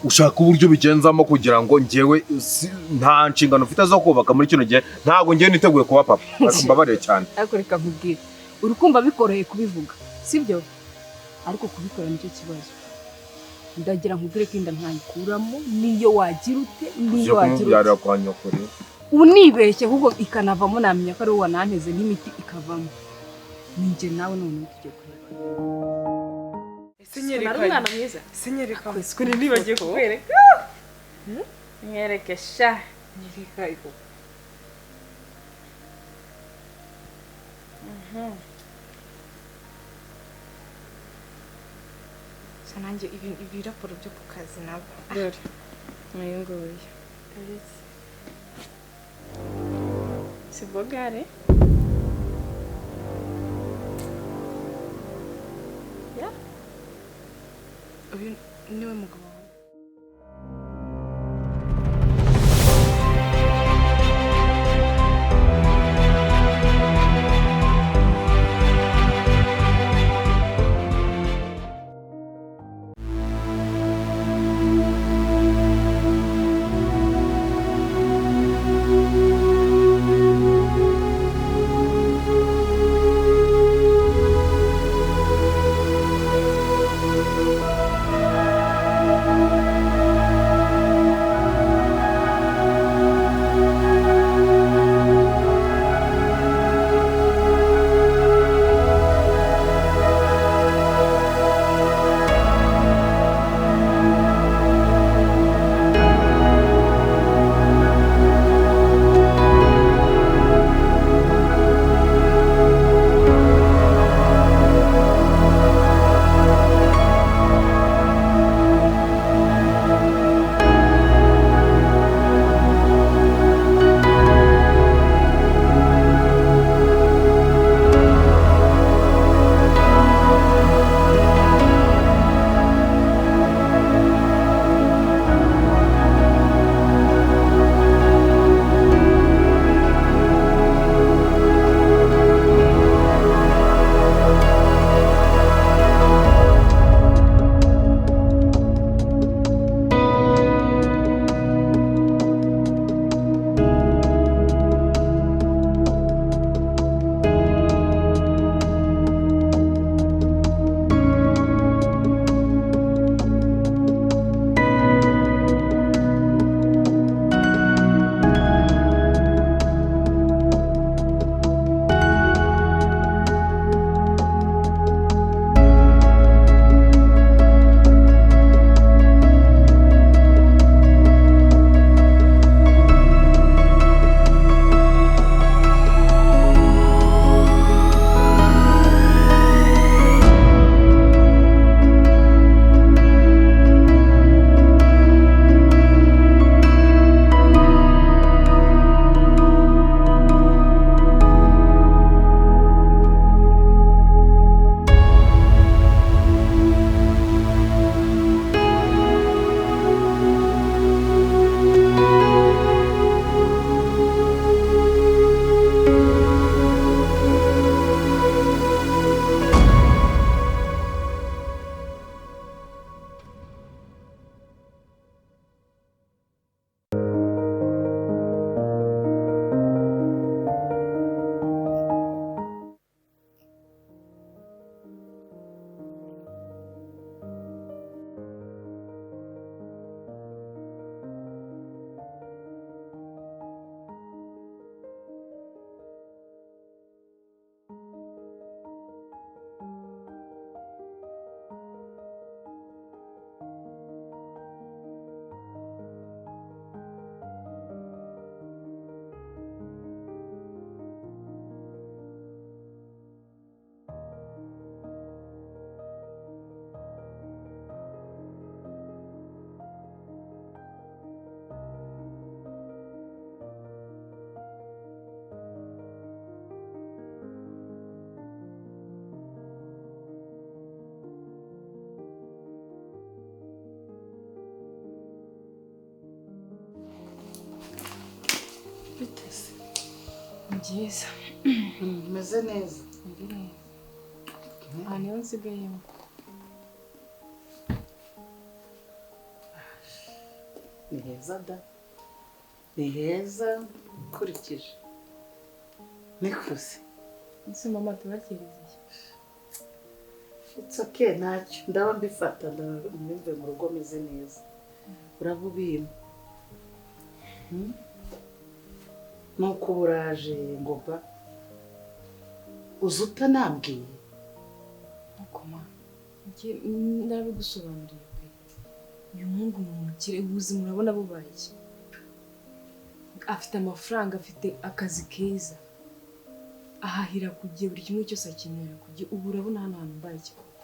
Ushaka uburyo bigenzamo kugira ngo njyewe nta nshingano ufite zo kubaka muri kino gihe, ntabwo njyewe niteguye kuba papa. Mbabarire cyane. Ariko reka nkubwire, uri kumva bikoroheye kubivuga, sibyo? Ariko kubikora nicyo kibazo. Ndagira nkubwire ko inda ntayikuramo, niyo wagira ute, niyo wagira ute. Kwa nyokore. Unibeshye ahubwo ikanavamo, namenya ko ari wowe wananteze n'imiti ikavamo. Ninjye nawe none tugiye kureba. Sinyereka. Umwana mwiza. Sinyereka. Kwese nibagiye kukwereka. Nyereke sha. Nyereka iko. Sha nanjye ibi raporo byo ku kazi nabo. Dore. Nayo nguyu. Si bogare? Ya? Uyu niwe mugabo wawe. Biteze. Ni byiza. Meze neza. Aha niho nsigayemo. Ni heza da, ni heza ukurikije nikuze. Ese mama tubakereza? It's okay, ntacyo ndaba mbifata, ndumve mu rugo meze neza. Uraba ubima nuko uburaje ngo ba uzi utanambwiye. Koma njye narabigusobanuriye pe. Uyu muhungu ni umukire, ubuzima urabona bubaye iki? Afite amafaranga, afite akazi keza, ahahira ku gihe, buri kimwe cyose akenera ku gihe. Ubu urabona hano hantu mbaye iki koko?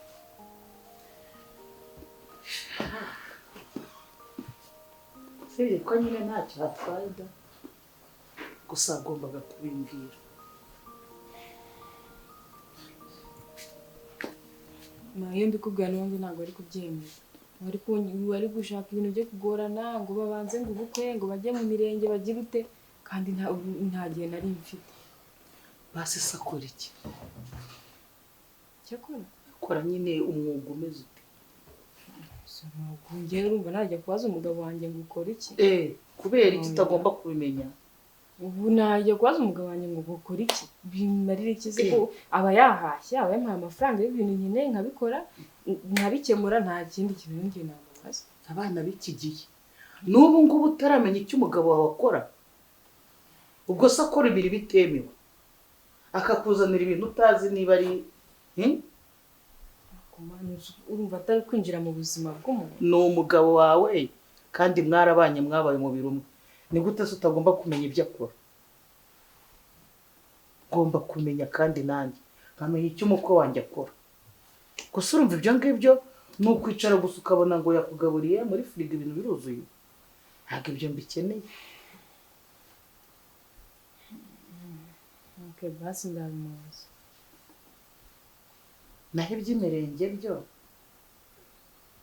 Sibye ko nyine ntacyo hatwaye da, gusa agombaga kubimbwira. Iyo mbikubwira n'ubundi ntabwo ari kubyemera. Wari gushaka ibintu byo kugorana ngo babanze ngo ubukwe, ngo bajye mu mirenge bagire ute, kandi nta gihe nari mfite. Basi se akora iki? Cyakora akora nyine umwuga umeze ute? Njyewe urumva najya kubaza umugabo wanjye ngo ukora iki? Kubera iki utagomba kubimenya? Ubu najya kubaza umugabo wanjye ngo ukora iki? Bimarire iki se ko aba yahashye, aba yampaye amafaranga y'ibintu nkeneye nkabikora, nkabikemura, nta kindi kintu njye namubaza. Abana b'iki gihe n'ubu ngubu utaramenya icyo umugabo wawe akora, ubwo se akora ibiri bitemewe akakuzanira ibintu utazi niba ari urumva atari kwinjira mu buzima bw'umuntu. Ni umugabo wawe kandi mwarabanye, mwabaye umubiri umwe. Ni gute se utagomba kumenya ibyo akora? Ugomba kumenya, kandi nanjye nkamenya icyo umukwe wanjye akora. Gusa urumva ibyo ngibyo ni ukwicara gusa ukabona ngo yakugaburiye muri firigo ibintu biruzuye. Ntabwo ibyo mbikeneye. Okay, basi ndabimuzi. Naho iby'imirenge byo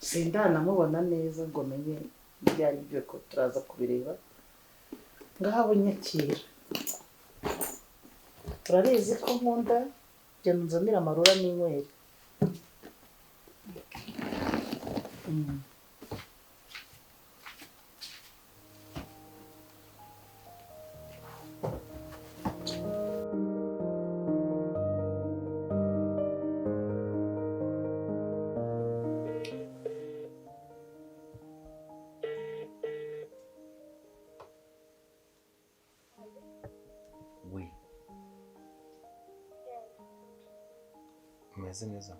sindanamubona neza ngo menye ibyo ari byo, ko turaza kubireba. Ngaho nyakira, turabizi ko nkunda genda unzanire amarura n'inyweri. Umeze neza?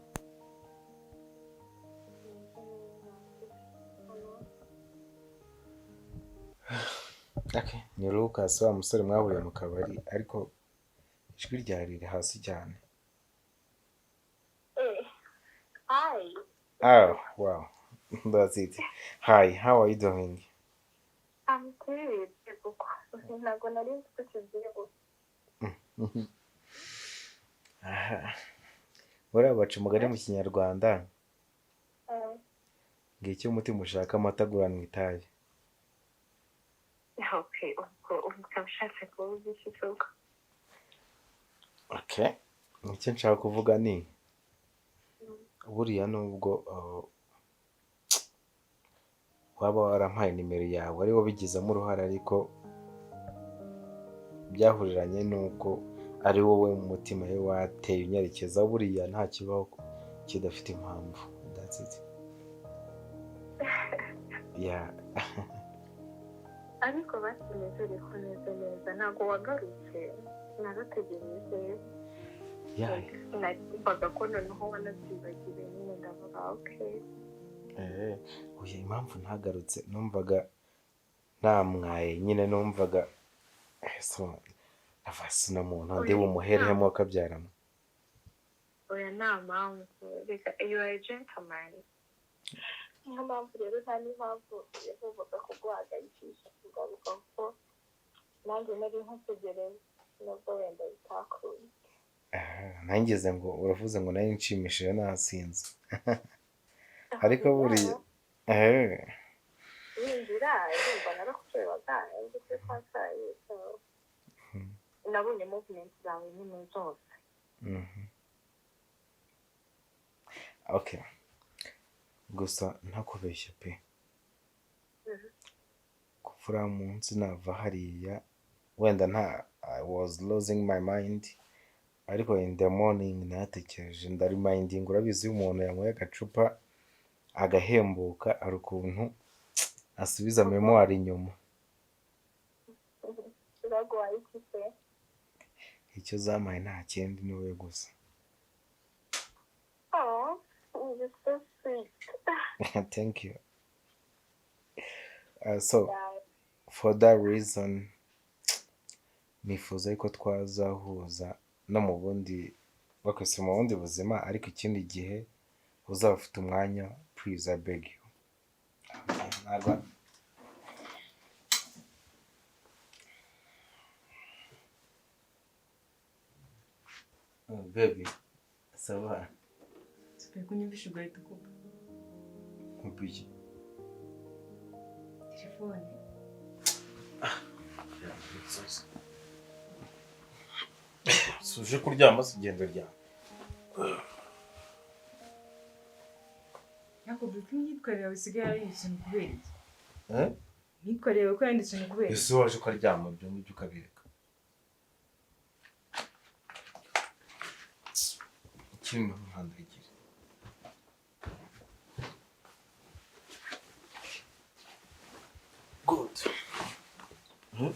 Okay, ni Lucas wa musore mwahuriye mu kabari, ariko ijwi ryawe riri hasi cyane. Hi. Oh, wow. That's it. Hi, how are you doing? I'm good. Ntabwo nari nzi ko tugiye gusa. Aha. Buriya baca umugani mu Kinyarwanda ngo icyo umutima ushaka amata aguranwa itabi. Okay, ubwo ushatse kuvuga iki koko? Okay, icyo nshaka kuvuga ni buriya nubwo waba warampaye nimero yawe ari wabigizemo uruhare, ariko byahuriranye nuko ari wowe mu mutima we wateye unyerekeza. Buriya nta kibaho kidafite impamvu. That's it. Yeah. Ariko bakinezere ko neza neza ntabwo wagarutse, narategereje. Yeah. Numvaga ko noneho wanabyibagiwe nyine, ndavuga okay. Oya, impamvu ntagarutse numvaga namwaye nyine, numvaga avasina muntu ndi bumuherehemo akabyaramo. Oya, nta mpamvu, reka, you are a gentleman. Niyo mpamvu rero nta n'impamvu yagombaga kuguhangayikisha kugaruka, kuko nanjye nari nkutegereje nubwo wenda bitakunze. Nangize ngo uravuze ngo nari nshimishije nasinze. Ariko buriya winjira urumva narakurebaga nzi ko twasaye, nabonye movement zawe nyine zose. Okay, gusa ntakubeshya pe, Gupfa uriya munsi nava hariya wenda nta, I was losing my mind, ariko in the morning natekereje ndarimindinga. Urabizi, iyo umuntu yanyweye agacupa agahembuka, hari ukuntu asubiza mémoire inyuma. Zaguhaye iki se? Icyo zampaye nta kindi, ni wowe gusa. Oh, you're so sweet. Thank you. So for that reason nifuza yuko twazahuza no mu bundi bakose, mu bundi buzima, ariko ikindi gihe uzaba ufite umwanya, please, I beg you. Okay, ntabwo. Oh, baby, ça va? Sigaye kunyumvisha ugahita ukupa. Nkupa iki? Telefone. Suje kuryama, si ugenda uryama. Ariko ko imyitwarire yawe isigaye yarahindutse, ni ukubera iki? Eh? Imyitwarire yawe ko yahindutse, ni ukubera iki? Ese waje ukaryama, ibyo ngibyo ukabireka? Ikindi, ntukandagira. Good. Hmm?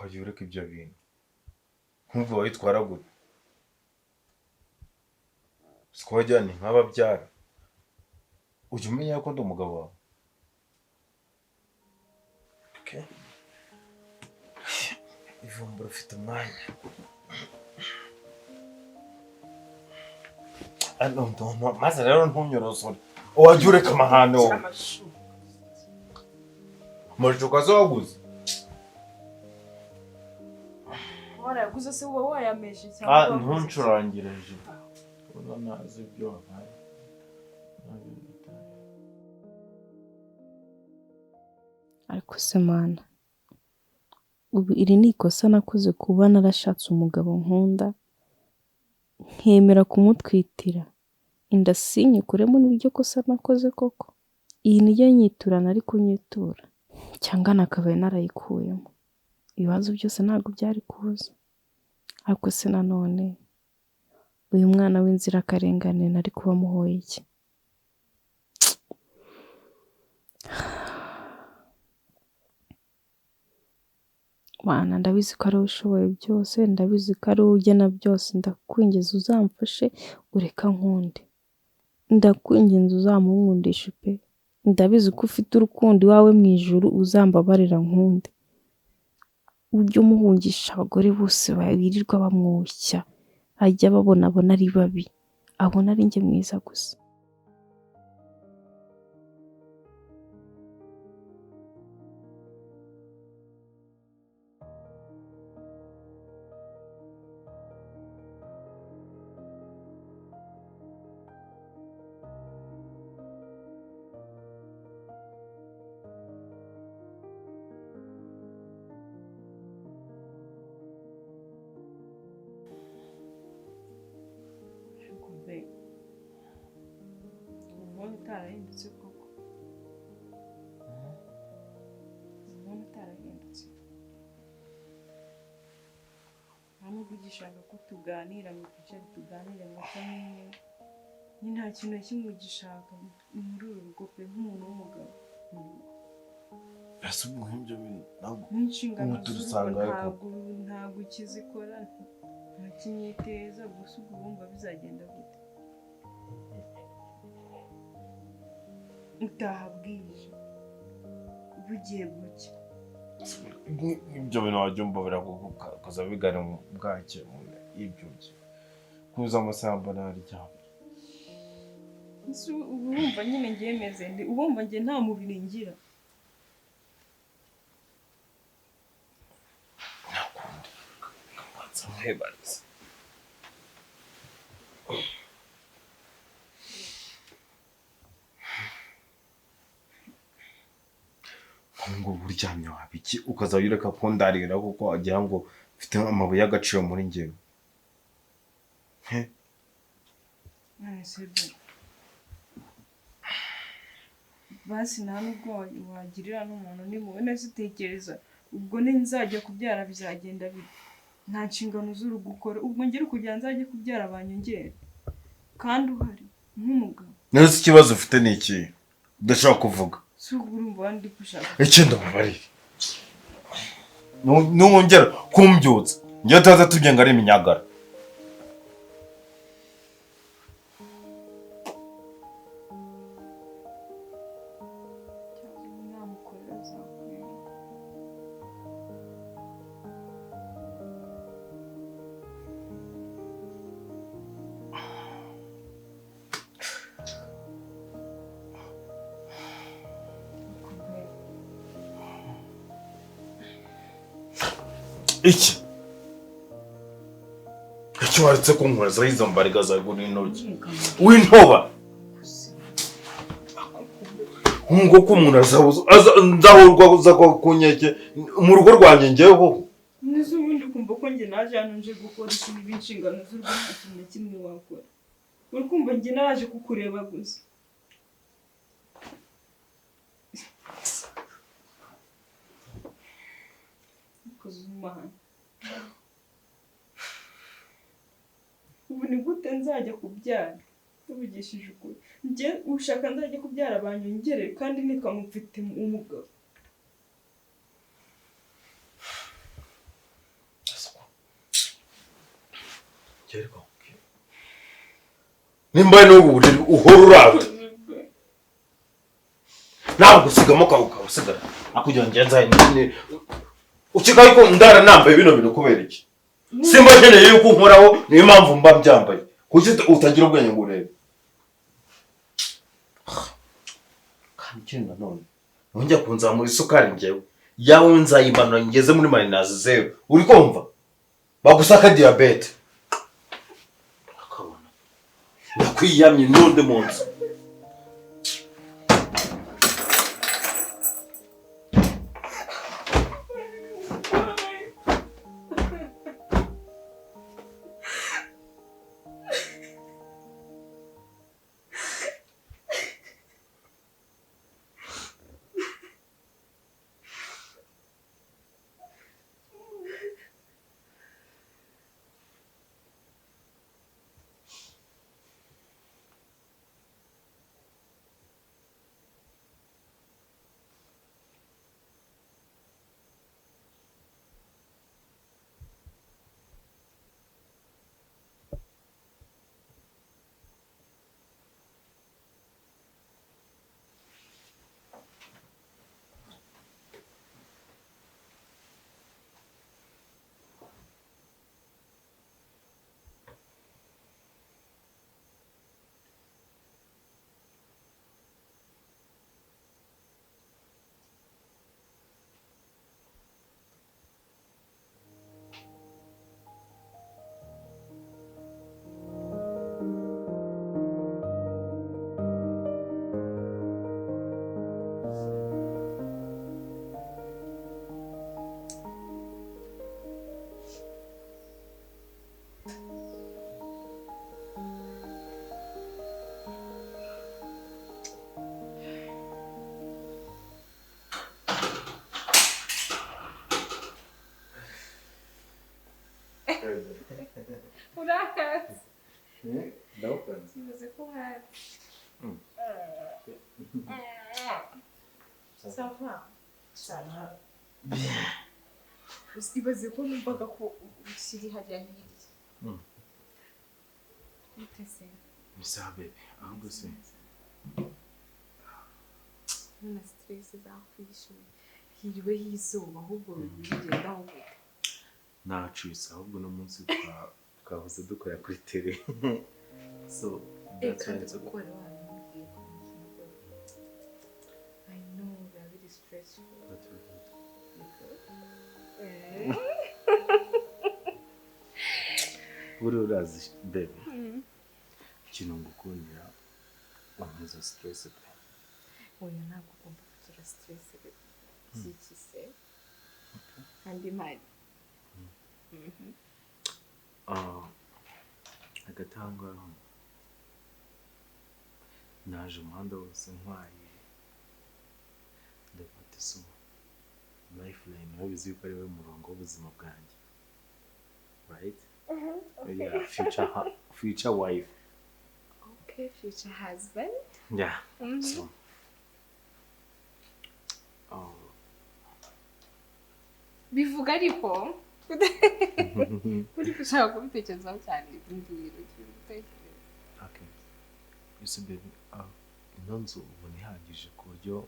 Wagiye ureka ibyo bintu, nkumva wayitwara gute? Siko wagira ni nk'ababyara. Ujya umenya ko ndi umugabo wawe? Okay. Ivumbura, ufite umwanya. Ah, no, no, no. Maze rero ntunyorosore, wajya ureka amahane wowe. Amashuka se waguze? Warayaguze se, uba wayameshe cyangwa Ah, waguze iki? ntuncurangire je, ubona ntazi ibyo wabaye. Ariko se Mana, ubu iri ni ikosa nakoze kuba narashatse umugabo nkunda, nkemera kumutwitira inda sinyikuremo? Niryo kosa nakoze koko? Iyi niyo nyiturano ari kunyitura, cyangwa nakabaye narayikuyemo? Ibibazo byose ntabwo byari kuza. Ariko se nanone uyu mwana w'inzirakarengane nari kuba muhoye iki? Mana, ndabizi ko ari wowe ushoboye byose, ndabizi ko ari wowe ugena byose. Ndakwinginze uzamfashe ureke ankunde, ndakwinginze uzamunkundishe pe. Ndabizi ko ufite urukundo iwawe mu ijuru, uzambabarira nkunde. Ujye umuhungisha abagore bose birirwa bamwoshya, ajya ababona abona ari babi, abona ari njye mwiza gusa. Ariko be, ubona utarahindutse koko? Ubona utarahindutse? Nta nubwo ugishaka ko tuganira ngo twicare tuganire amata nk'imwe ni nta kintu na kimwe ugishaka muri uru rugo pe, nk'umuntu w'umugabo mu rugo. Ese ubwo nk'ibyo bintu ntabwo N'inshingano ubu z'urugo turusanga ariko ntabwo ukizikora, nta kinyiteza gusa. Ubwo wumva bizagenda gute? Utaha bwije, bugiye gucya. Ibyo bintu wajya umva birakukaza bigana mu bwake ibyo byo kuza amasaha mbona aryamye. Ese ubu wumva nyine ngiye meze nde? Ubu wumva njye nta mubiri ngira? Ntakundi, kabanza nkwibarize. Nk'ubu uryamye waba iki, ukazajya ureka kundarira kuko wagira ngo mfite amabuye y'agaciro muri njyewe? None se byo basi nta nubwo wagirira n'umuntu nimubone neza utekereza ubwo nzajya kubyara bizagenda bite? Nta nshingano z'urugo ukora, ubwo ngera kugira nzajye kubyara banyongere kandi uhari nk'umugabo. None se ikibazo ufite ni iki udashaka kuvuga? Si ubwo urumva ndi gushaka ikindi mubarire nuwongera kumbyutsa njyewe tuza tubyenga ari iminyagara. Iki icyo waretse kunkoza izo mbariga zawe n'intoki w'intoba ngo ko umuntu nzahurwa uza ku nkeke mu rugo rwanjye ngewe. Nese ubundi ukumva ko njye naje hano nje gukora ikintu b'inshingano z'urugo nta kintu na kimwe wakora, uri kumva njye naje kukureba gusa. Ubu ni gute nzajya kubyara tuvugishije ukuri? Njye ushaka nzajya kubyara banyongere kandi nitwa mufite umugabo. Nimba n'ubu buriri uhora urata ntabwo usigamo usigara akugira ngo ngenze ukeka yuko ndara nambaye bino bintu kubera iki? Simba nkeneye yuko nkoraho, niyo mpamvu mba mbyambaye. Kuki utagira ubwenge ngo urebe? Kandi ikindi nanone nongera kunzamura isukari njyewe yawe nzayimanura ngeze muri marinazi zeru, uri kumva bagusaka diyabete akabona ndakwiyamye n'undi munsi. Urahazi. Ndagukunze. Ibaze ko uhazi. Ça va? Ça va. Ibaze ko numvaga ko ukiri hariya hirya. Bite se? Ni sawa bebe, ahubwo se na stress zakwishe hiriweho izuba ahubwo bigendaho gute? Nacitse ahubwo no munsi twahoze dukora kuri tele. So that's why it's kuko wari wabimbwiye ko I know biba biri stressful. But we're good. Buriya urazi bebe, ikintu ngukundira unkiza stress pe. Oya ntabwo ugomba kugira stress bebe. Iki se kandi mpari. I Hagati aho ngaho naje umuhanda wose ntwaye, ndafata isumo lifeline, urabizi yuko ari we murongo w'ubuzima bwanjye, right? Yeah, future wife. Okay, future husband. Yeah. So oh. Bivuga ariko uri gushaka kubitekerezaho cyane, mbwira ugiye gutekereza. Okay, you see baby, ino nzu ubona ihagije ku buryo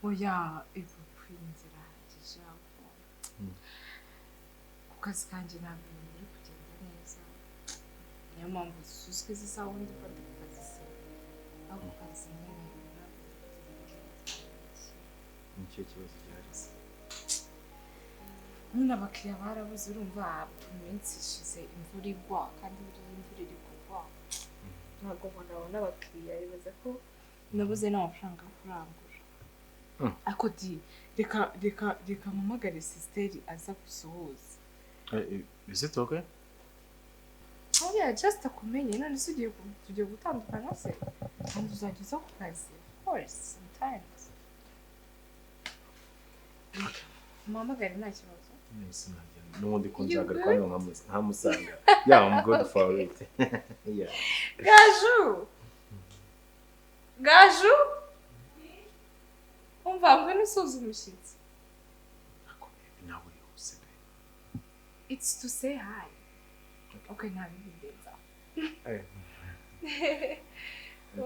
Oya, ivu inzira ihagije, ahubwo ku kazi kanjye ntabwo ibintu biri kugenda neza, niyo mpamvu zisuzwe zisa wundi mba ndi ku kazi se, aho ku kazi nyine ntabwo biri kugenda neza. Nicyo kibazo gihari se? Nyine abakiriya barabuze, urumva mu minsi ishize imvura igwa, kandi buriya imvura iri kugwa ntabwo umuntu abona abakiriya, bibaza ko nabuze n'amafaranga yo kurangura. Ariko di reka mpamagare sisiteri aza gusuhuza. Is it okay? Oya, just akumenye. None se ugiye tugiye gutandukana se? Kandi uzajya uza ku kazi, of course, sometimes muhamagare, nta kibazo. Nahise nagenda n'ubundi ko You nzagaruka good? hano nkamusanga. Yeah, I'm good for it, yeah. Gaju, Gaju, umva, ngwino usuhuza umushyitsi. Ariko baby, nawe urihuse be. It's to say hi. Okay, nta bindi ndenzaho.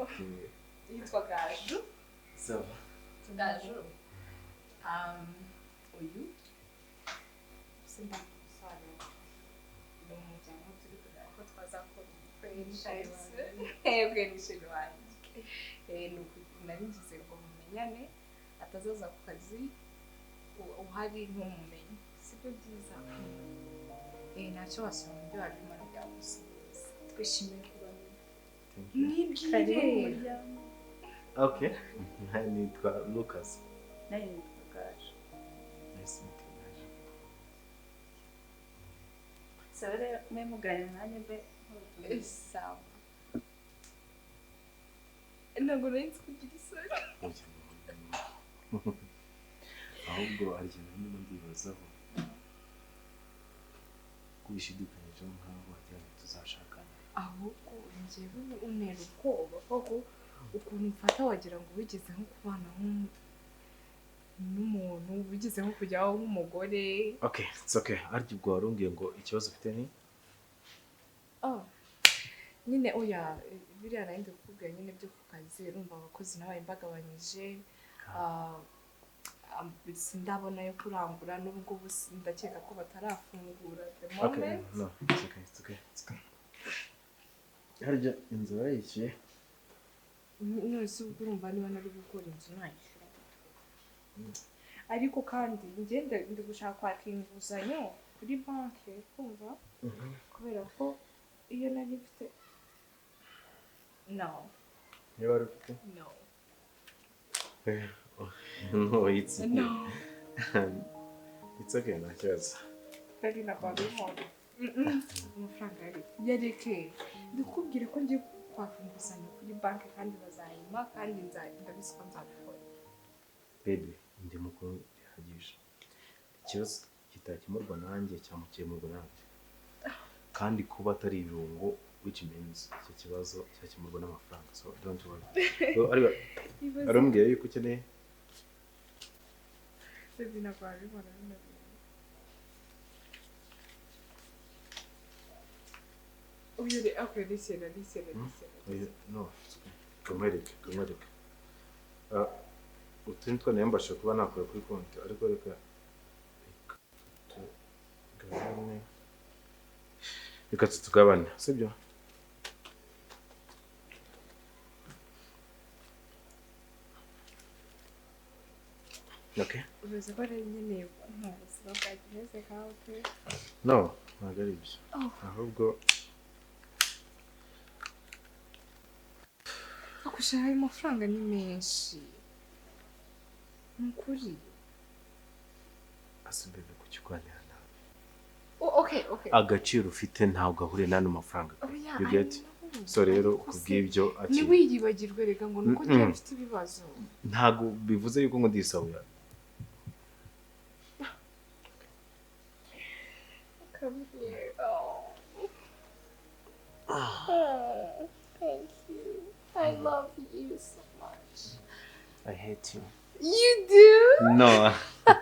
Okay. Yitwa Gaju. Sawa. Gaju, uyu sindagusobanurira, ni umuryango turi kureba ko twazakora ubukwe. Yebwe, ni chéri wanjye. Ni uku nari ngize ngo mumenyane, atazaza ku kazi uhari ntumumenye, sibyo byiza. Ntacyo, wasoma ibyo wari urimo byagusuhuza. Twishimiye kubamenya. Thank you. Mwibwire. Karibu mu muryango. Okay, nitwa Lucas. Nawe nitwa Gaju. Nice meeting you, Gaju. Sawa rero, mwe muganira nanjye mbe. Sawa, ntabwo nari nzi kugira isoni. Ahubwo hari ikintu ndimo ndibazaho, kubishidikanyijeho nkaho wagira ngo tuzashakana. Ahubwo njyewe untera ubwoba koko, ukuntu mfata wagira ngo wigeze nko kubana n'umuntu, wigeze nko kujyaho nk'umugore. Okay, it's okay. Arya ubwo wari umbwiye ngo ikibazo ufite ni Oh, nyine oya, biriya nari ndi kukubwira nyine byo ku kazi, urumva abakozi nabaye mbagabanyije. Sindabona yo kurangura n'ubu ngubu, ndakeka ko batarafungura the Okay. moment. No, it's okay, it's okay, it's okay. Harya inzu warayishyuye? None se ubwo urumva niba nari gukora inzu nayishyura? Ariko kandi ngende ndi gushaka kwaka inguzanyo kuri banki, kumva, kubera ko iyo nari mfite, no. Niba wari ufite No. No, it's No. It's okay, nta kibazo. Nari nababibona amafaranga yari yareke, ndikubwire ko ngiye kwaka inguzanyo kuri banki kandi bazayimpa, kandi ndabizi ko nzabikora. Baby, ndi mukuru bihagije. Ikibazo kitakemurwa nanjye cyamukemurwa nanjye, kandi kuba atari ibirungo, which means icyo kibazo cyakemurwa n'amafaranga, so don't worry. So, ariko arambwira yuko ukeneye Baby, ntabwo wabibona bino bintu. Uyu okay, listen, listen, listen. No, it's okay. Kamwereke, kamwereke. Utu ni two nayo mbasha kuba nakora kuri konti, ariko reka tugabane, reka tutugabane, sibyo? Okay. Ubuze ko rero nkeneye mu buzima bwanjye meze nkawe pe. No, ntabwo ari ibyo. Oh. Ahubwo Akusha, ayo mafaranga ni menshi, ni ukuri. Ase baby, kuki uganira nawe? Oh, okay. Okay, okay. Agaciro ufite ntabwo ahuriye n'ano mafaranga. Oya, You I get? know. So rero Ariko se, kubw'ibyo ati ntiwiyibagirwe reka ngo nuko Mm-mm. njyewe mfite ibibazo. Ntabwo bivuze yuko ngo ndisahura. Come here. Oh. Oh, thank you. I love you so much. I hate you. You do? No. I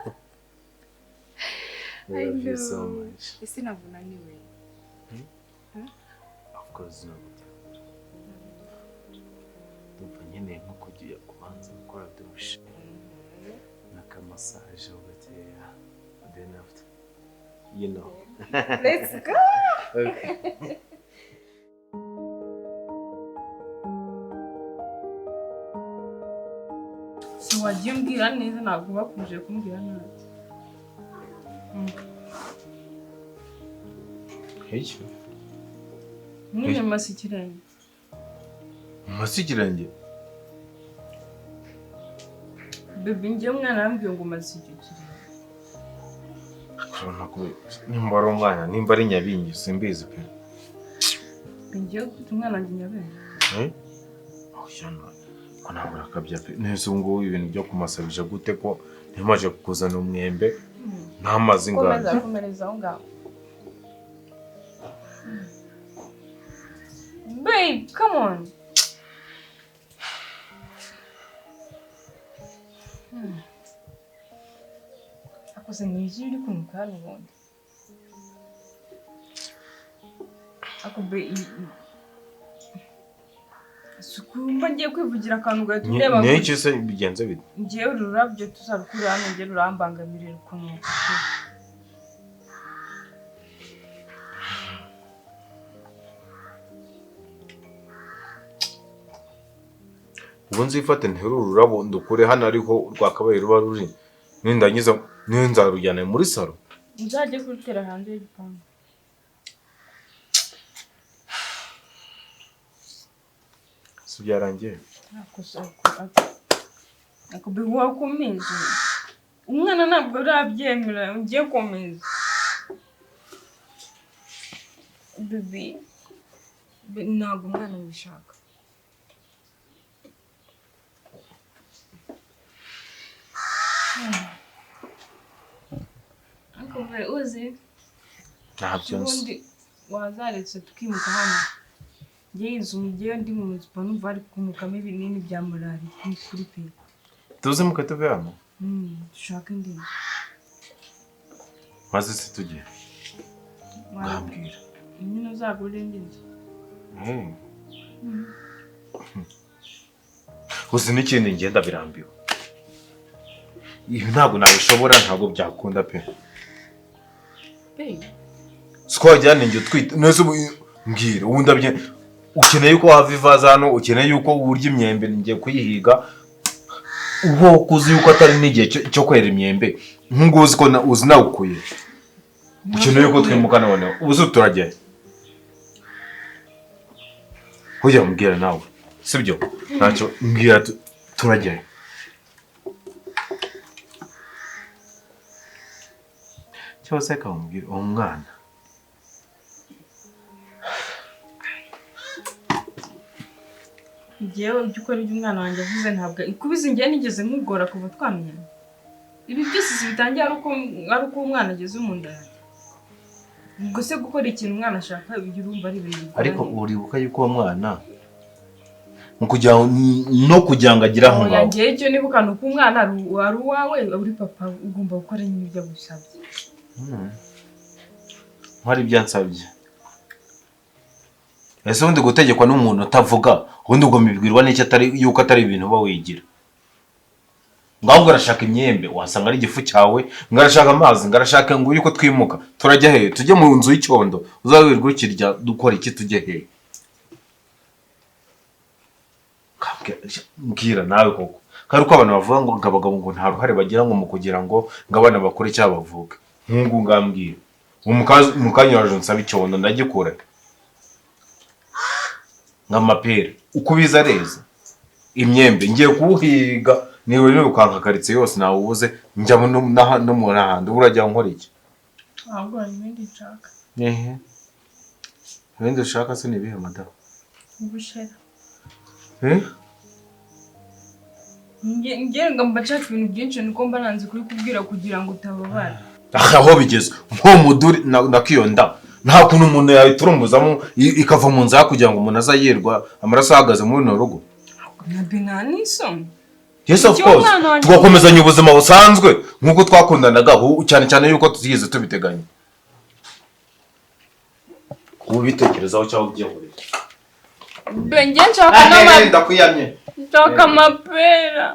I love you so know. much. Ese ntabwo unaniwe? Of course ntabwo byabura. Ndumva nkeneye nko kujya kubanza gukora dushe n'akamasaje gakeya, then after, you know. Let's go. Okay. Si wagiye umbwira neza, ntabwo bakuje kumbwira nabi. Iki? Nyine masa ikirenge. Masa ikirenge? Bebe, njyewe umwana arambwiye ngo masa icyo kirenge. Nimba ari umwana, nimba ari nyabingi, simbizi pe. Njyewe ufite umwana wanjye nyabingi. Eh? Oya, ko ntabwo nakabya pe. Nese ubu ngubu ibintu byo kumasabisha gute ko ntimaje kukuzana umwembe n'amazi Komeza, nganje. komereza aho ngaho. Babe, come on. Akoze ni iki uri kunuka hano ubundi? Ako be, sukumba ngiye kwivugira akantu ugahita undeba Ni gutya. iki se bigenze bite? Njyewe uru rurabyo tuzarukura hano, njye rurambangamirira kunuka. Ubu nzifate nterure ururabo ndukure hano ariho rwakabaye ruba ruri, nindangiza niyo nzarujyana muri salo. Nzajye kurutera hanze y'igipangu. Si byarangiye? Ako be, wakomeze. Umwana ntabwo arabyemera, ugiye komeza. Bebe, ntabwo umwana abishaka. Ariko be, uzi Ntabyo nzi. ubundi wazaretse tukimuka hano. Njyewe inzu ngewe ndi mu nzu mba numva hari kunukamo ibinini bya malariya ni kuri pe. Tuze muke tuve hano? Dushake indi nzu. Maze se tugiye? Ngambwira. Nyine uzagure indi nzu. Uzi n'ikindi ngenda birambiwe. Ibi ntabwo nabishobora, ntabwo byakunda pe. Babe. Siko wajyana njye utwite, nese ubu mbwira, ubu ndabye ukeneye yuko wava ivaza hano, ukeneye yuko urya imyembe ngiye kuyihiga. Uwo kuzi yuko atari n'igihe cyo kwera imyembe, nk'ubu uzi ko uzi nawukuye. Ukeneye yuko twimuka noneho, ubu se turajya. Hoya mbwira nawe, sibyo? Ntacyo mbwira turajya. Cyose akamubwira uwo mwana. Njyewe ibyo ukora ibyo umwana wanjye avuze ntabwo ikubizi njye nigeze nkugora kuva twamenyana. Ibi byose si bitangiye ari uko umwana ageze mu nda yanjye. Ubwo se gukora ikintu umwana ashaka ibyo urumva ari ibintu bigoranye. Ariko uribuka yuko uwo mwana mu kugira no kugira ngo agire aho ngaho. Njyewe icyo nibuka ni uko umwana ari uwawe, uri papa, ugomba gukora nyine ibyo agusabye. Hari ibyo ansabye. Ese ubundi gutegekwa n'umuntu utavuga, ubundi ubwo mibwirwa n'icyo atari yuko atari ibintu uba wigira. Ngaho ngo arashaka imyembe, wasanga ari igifu cyawe, ngo arashaka amazi, ngo arashaka ngo yuko twimuka. Turajya hehe? Tujye mu nzu y'icyondo, uzawirirwa ukirya dukora iki tujye hehe? Mbwira nawe koko. Kandi uko abantu bavuga ngo abagabo ngo nta ruhare bagira ngo mu kugira ngo abana bakore icyo bavuga. Nkungu ngambwira. Mu kanya waje unsaba icyondo ndagikura. Nk'amapera uko ubiza areza imyembe ngiye kuwuhiga niwe nirukanka karitsiye yose nawubuze njya no mu n'ahandi urajya nkora iki? Ahubwo hari ibindi nshaka. Ehe, ibindi ushaka se ni ibihe, madamu? Ubushera. Eh? Nge ngo mba nshaka ibintu byinshi, nuko mba nanze kubikubwira kugira ngo utababara. Aha aho bigeze nko muduri na kiyonda, nta kuntu umuntu yayiturumbuzamo ikava mu nzara kugira ngo umuntu aze yirwa amaraso ahagaze muri runo rugo. Na nta n'isoni. Yes, of Icyo course. umwana wanjye- Tugakomezanya ubuzima busanzwe nk'uko twakundanaga, cyane cyane yuko tutigeze tubiteganya, ubu ubitekerezaho cyangwa ubyihorera. Be, njye nshaka Ndakwiyamye. nshaka amapera.